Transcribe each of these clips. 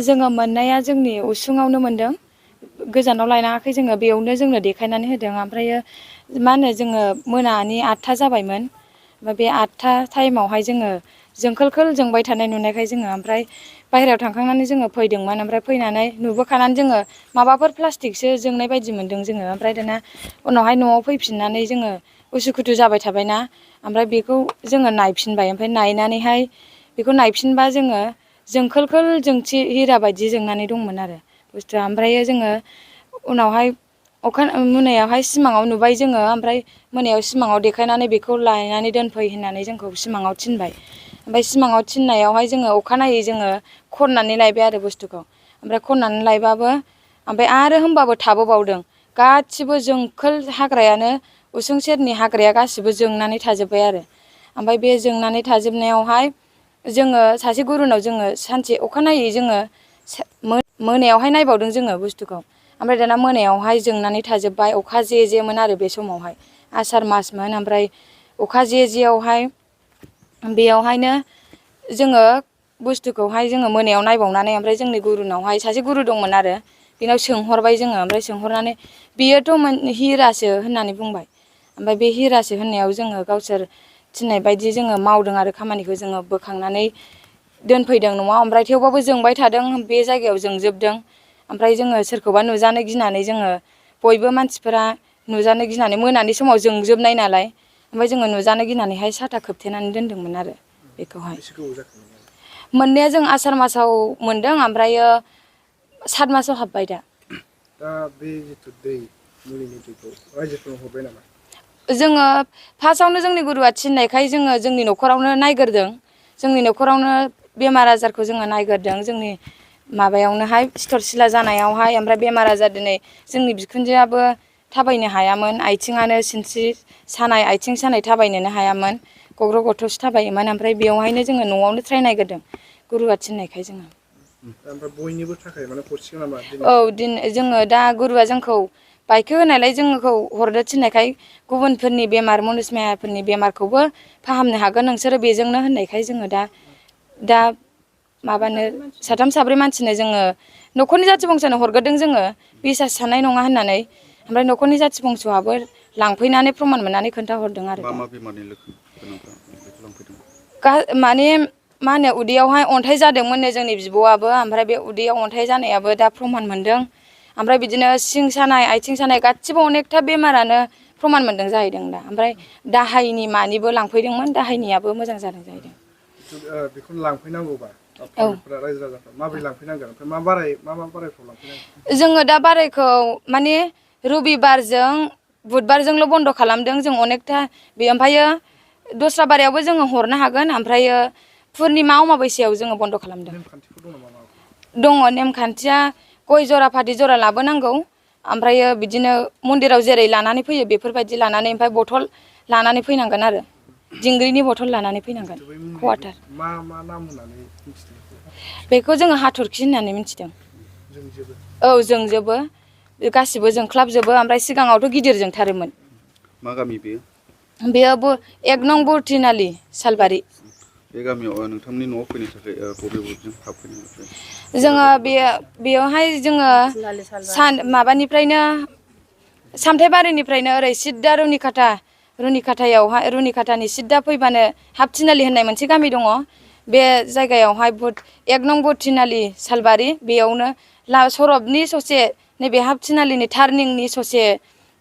जोङो मोननाया जोंनि उसुङावनो मोनदों। गोजानाव लायनाङाखै जोङो बेयावनो जोंनो देखायनानै होदों। ओमफ्रायो मा होनो जोङो मोनानि 8था जाबायमोन। ओमफ्राय बे 8था टाइमावहाय जोङो जोंखोल जोंबाय थानाय नुनायखाय जोङो ओमफ्राय बाहेरायाव थांखांनानै जोङो फैदोंमोन। ओमफ्राय फैनानै नुबोखानानै जोङो माबाफोर प्लास्टिकसो जोंनाय बायदि मोनदों जोङो। ओमफ्राय दाना उनावहाय न'आव फैफिननानै जोङो उसुखुथु जाबाय थाबायना ओमफ्राय बेखौ जोङो नायफिनबाय। ओमफ्राय नायनानैहाय बेखौ नायफिनबा जोङो जोंखोल जोंथि हिरा बायदि जोंनानै दंमोन आरो बुस्थुआ। ओमफ्रायो जोङो उनावहाय मोनायावहाय सिमाङाव नुबाय जोङो। ओमफ्राय मोनायाव सिमाङाव देखायनानै बेखौ लायनानै दोनफै होननानै जोंखौ सिमाङाव थिनबाय। ओमफ्राय सिमाङाव थिननायावहाय जोङो अखानायै जोङो खननानै लायबाय आरो बुस्थुखौ। ओमफ्राय खननानै लायबाबो ओमफ्राय आरो होमबाबो थाबोबावदों। गासिबो जोंखोल हाग्रायानो उसुं सेरनि हाग्राया गासिबो जोंनानै थाजोब्बाय आरो। ओमफ्राय बे जोंनानै थाजोबनायावहाय जोङो सासे गुरुनाव जोङो सानसे अखानायै जोङो मोनायावहाय नायबावदों जोङो बुस्थुखौ। ओमफ्राय दाना मोनायावहाय जोंनानै थाजोब्बाय। अखा जेमोन आरो बे समावहाय आसार मासमोन। ओमफ्राय अखा जेयावहाय बेयावहायनो जोङो बुस्थुखौहाय जोङो मोनायाव नायबावनानै ओमफ्राय जोंनि गुरुनावहाय सासे गुरु दंमोन आरो बेनाव सोंहरबाय जोङो। ओमफ्राय सोंहरनानै बियोथ' हिरासो होननानै बुंबाय। ओमफ्राय बे हिरासो होननायाव जोङो गावसोर थिननाय बायदि जोङो मावदों आरो खामानिखौ जोङो बोखांनानै दोनफैदों न'आव। ओमफ्राय थेवबाबो जोंबाय थादों बे जायगायाव जोंजोबदों। ओमफ्राय जोङो सोरखौबा नुजानो गिनानै जोङो बयबो मानसिफोरा नुजानो गिनानै मोनानि समाव जोंजोबनाय नालाय ओमफ्राय जोङो नुजानो गिनानैहाय साथा खोबथेनानै दोनदोंमोन आरो बेखौहाय। बेसे गोबाव जाखो मोननाया जों आसार मासाव मोनदों। ओमफ्रायो 7 मासाव हाबबाय दा। दा बे जिथु दै मुलिनि दैखौ रायजोफोरनो हरबाय नामा? जोङो फार्स्टआवनो जोंनि गुरुआ थिननायखाय जोङो जोंनि न'खरावनो नायग्रोदों। जोंनि न'खरावनो बेमार आजारखौ जोङो नायग्रोदों। जोंनि माबायावनोहाय सिथर सिला जानायावहाय। ओमफ्राय बेमार आजार दिनै जोंनि बिखुनजोआबो थाबायनो हायामोन। आथिङानो सिनस्रि सानाय आथिं सानाय थाबायनोनो हायामोन। गग्र' गथ'सो थाबायोमोन। ओमफ्राय बेवहायनो जोङो न'आवनो ट्राय नायग्रोदों गुरुवा थिननायखाय जोङो। ओमफ्राय बयनिबो थाखाय माने हरसिगोन नामा औ दिनैसो? जोङो दा गुरुवा जोंखौ बायखो होनायलाय जोंखौ हरनो थिननायखाय गुबुनफोरनि बेमार मुनुस मायाफोरनि बेमारखौबो फाहामनो हागोन नोंसोरो बेजोंनो होननायखाय जोङो दा माबानो साथाम साब्रै मानसिनो जोङो न'खरनि जाथि बंसनो हरग्रोदों जोङो बिसास साननाय नङा होननानै। ओमफ्राय न'खरनि जाथि बंस'आबो लांफैनानै प्रमान मोननानै खोन्थाहरदों आरो दा। मा बेमारनि लक्षण गोनांफ्रा बेखौ लांफैदों? माने मा होनो उदैयावहाय अन्थाइ जादोंमोननो जोंनि बिब'आबो। ओमफ्राय बे उदैयाव अन्थाइ जानायाबो दा प्रमान मोनदों। ओमफ्राय बिदिनो सिं सानाय आथिं सानाय गासिबो अनेकथा बेमारानो प्रमान मोनदों जाहैदों दा। ओमफ्राय दाहायनि मानिबो लांफैदोंमोन दाहायनियाबो मोजां जादों जाहैदों। बेखौनो लांफैनांगौबा औ पाब्लिकफोरा रायजो राजाफ्रा माबोरै लांफैनांगोन? ओमफ्राय मा बारायफ्राव लांफैनांगोन? जोङो दा बारायखौ माने रबिबारजों बुधबारजोंल' बन्द' खालामदों जों अनेकथा ओमफ्रायो दस्रा बारायावबो जोङो हरनो हागोन। ओमफ्रायो पुर्निमा अमाबैसायाव जोङो बन्द' खालामदों। नेमखान्थिफोर दं नामा माबाफोर? दङ नेमखान्थिया गय जरा फाथै जरा लाबोनांगौ। ओमफ्रायो बिदिनो मन्दिराव जेरै लानानै फैयो बेफोरबायदि लानानै ओमफ्राय बथल लानानै फैनांगोन आरो दिंग्रिनि बथल लानानै फैनांगोन जिथु बै मुलिखौ कवाटार। मा नाम होननानै मिथिदों? बेखौ जोङो हाथरखि होननानै मिथिदों। जोंजोबो? औ जोंजोबो गासिबो जोंख्लाबजोबो। ओमफ्राय सिगाङावथ' गिदिर जोंथारोमोन। मा गामि बेयो? बेयावबो 1 नं बरथिनालि सालबारि। बे गामियाव नोंथांमोननि न'आव फैनो थाखाय बबे बबेजों हाबफैनाय? जोङो बेयावहाय जोङो माबानिफ्रायनो सामथाइबारिनिफ्रायनो ओरै सिद्दा रुनिकाटानि सिद्दा फैबानो हाफ थिनालि होननाय मोनसे गामि दङ। बे जायगायावहाय 1 नं बरथिनालि सालबारि बेयावनो सरबनि ससे नैबे हाफ थिनालिनि टार्निंनि ससे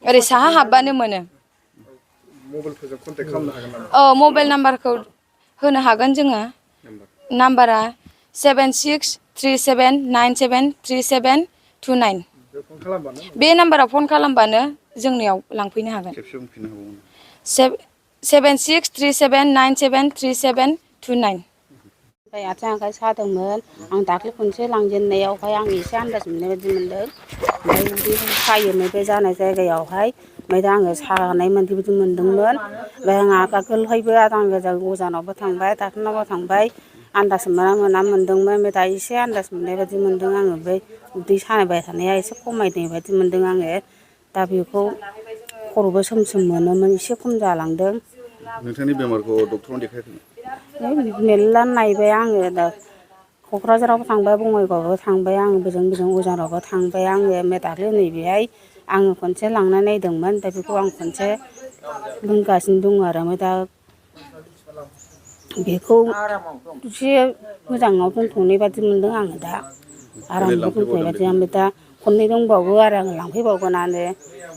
ओरै साहा हाबबानो मोनो। मबाइलफोरजों कन्टेक्ट खालामनो हागोन नामा? औ मबाइल नाम्बारखौ होनो हागोन जोङो। नाम्बारा 7637973729। बेयाव फन खालामबानो बे मोनगोन? नाम्बाराव फन खालामबानो जोंनियाव लांफैनो हागोन। खेबसे बुंफिननो हाबावगोन? 7637973729। ओमफ्राय आथिं आखाइ सादोंमोन। आं दाख्लै खनसे लांजेननायावहाय आं एसे आन्दाज मोननाय बायदि मोनदों। ओमफ्राय उदै सायोमोन बे जानाय जायगायावहाय। ओमफ्राय दा आङो सानाय बायदि मोनदोंमोन। ओमफ्राय आं आगोलहायबो आजां गाजां अजानावबो थांबाय डक्टरनावबो थांबाय। आन्दाज मोना मोनदोंमोन। ओमफ्राय दा एसे आन्दाज मोननाय बायदि मोनदों आङो। बै उदै साबाय थानाया एसे खमायनाय बायदि मोनदों आङो। दा बेखौ खर'बो सोम सोम मोनोमोन एसे खम जालांदों। नोंथांनि बेमारखौ डक्टरनाव देखायाखैमोन? मेरला नायबाय आङो दा क'क्राझारावबो थांबाय बङाइगावआवबो थांबाय आं बोजों अजानावबो थांबाय आङो ओमफ्राय दाख्लै नैबेहाय आङो खनसे लांनानै नायदोंमोन ओमफ्राय बेखौ आं खनसे बुंगासिनो दङ आरो ओमफ्राय दा बेखौ एसे मोजाङाव दोनथ'नाय बादि मोनदों आङो दा आरामाव दोनथ'नाय बादि ओमफ्राय दा खननै दंबावो आरो आङो लांफैबावगोनानो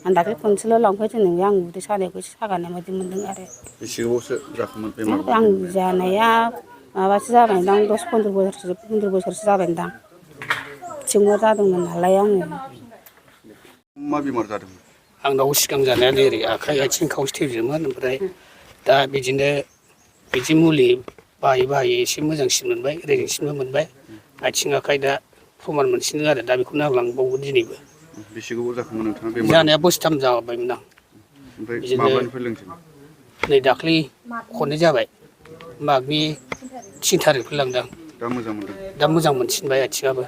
आं दाख्लै खनसेल' लांफैदों आं उदै सानायखौ एसे सागानाय बादि मोनदों आरो बेसे गोबावसो जाखोमोन आं बेमारा? जानाया माबासो जाबायदां 10-15 बोसोरसो जाबायदां टिउमार जादोंमोन नालाय आङो मा बेमार जादोंमोन? आंनाव सिगां जानाया ओरै आखाइ आथिं खावसे थैजोबोमोन ओमफ्राय दा बिदिनो बिदि मुलि बाहायै एसे मोजांसिन मोनबाय रेजेंसिनबो मोनबाय आथिं आखाइ दा प्रमान मोनसिनदों आरो दा बेखौनो आं लांबावगोन दिनैबो। बेसे गोबाव जाखोमोन नोंथाङा बेमार? जानाया बोसोरथाम जाबायमोन आं। ओमफ्राय बिदिनो माब्लानिफ्राय लोंजेन? नै दाख्लै खननै जाबाय मागनि 3 थारिखनिफ्राय लांदां। दा मोजां मोनदों? दा मोजां मोनसिनबाय आथिङाबो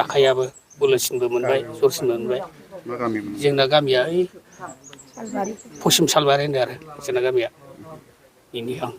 आखाइयाबो बोलोसिनबो मोनबाय जरसिनबो मोनबाय। मा गामिमोन? जोंना गामिया ओइ पश्चिम सालबारि होनो आरो जोंना गामिया बेनि आं